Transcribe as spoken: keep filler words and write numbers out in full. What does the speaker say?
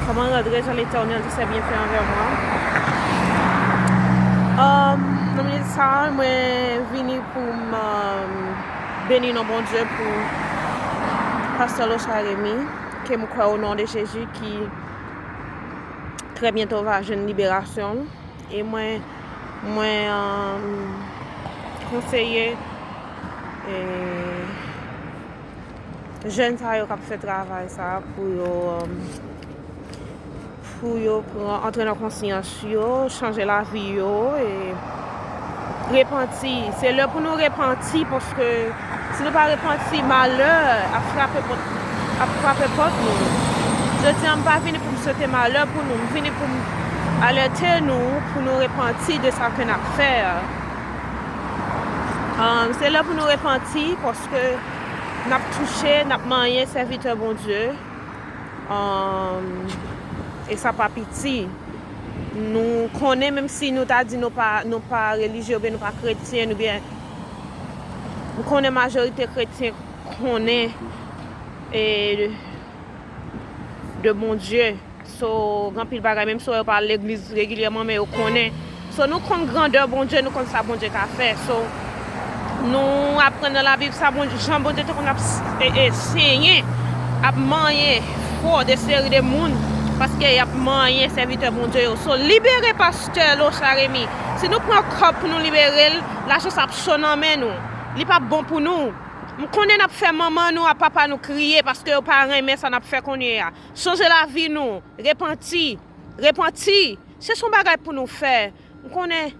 Comment redresser l'Éternel de ses bienfaits envers moi. Um, nan minit sa, mwen vini pou m um, beni non Bondye pou Pastè Lochard Remy, ke m kwè o non de Jezi ki trè byento va jwenn liberasyon. E mwen, mwen um, konseye e, jèn sa yo k ap fè travay sa pou yo um, pou yo pran antre nan konsyans yo, chanje lavi yo e repanti. Se lè pou nou repanti paske si nou pa repanti, malè ap frape pòt ap frape pòt nou. Jodi a m pa vini pou m swete malè pou nou, m vini pou m alète nou pou nou repanti de sa ke n ap fè a. Um, se lè pou nou repanti paske n ap touche, n ap manyen sèvitè Bondye. Um, e sa pa piti. Nou konnen, menm si nou ta di nou pa, nou pa relijye oubyen nou pa kretyen oubyen, m konnen majorite kretyen konnen e de Bondye. So gen anpil bagay, menm si w wè yo pa al legliz regilyèman, men yo konnen. So nou konn grandè Bondye, nou konn sa Bondye ka fè. So nou aprann nan Labib sa Bondye, jan Bondye te konn ap e, e, senyen, ap manyen fò de seri de moun paske y ap manyen sèvitè Bondye yo. So libere pastè Lochard Remy. Si nou pran kòb pou nou libere l, lajan sa ap cho nan men nou. Li p ap bon pou nou. M konnen n ap fè manman nou ak papa nou kriye paske yo pa renmen sa n ap fè kounye a. Chanje lavi nou. Repanti. Repanti. Se yon bagay pou nou fè. M konnen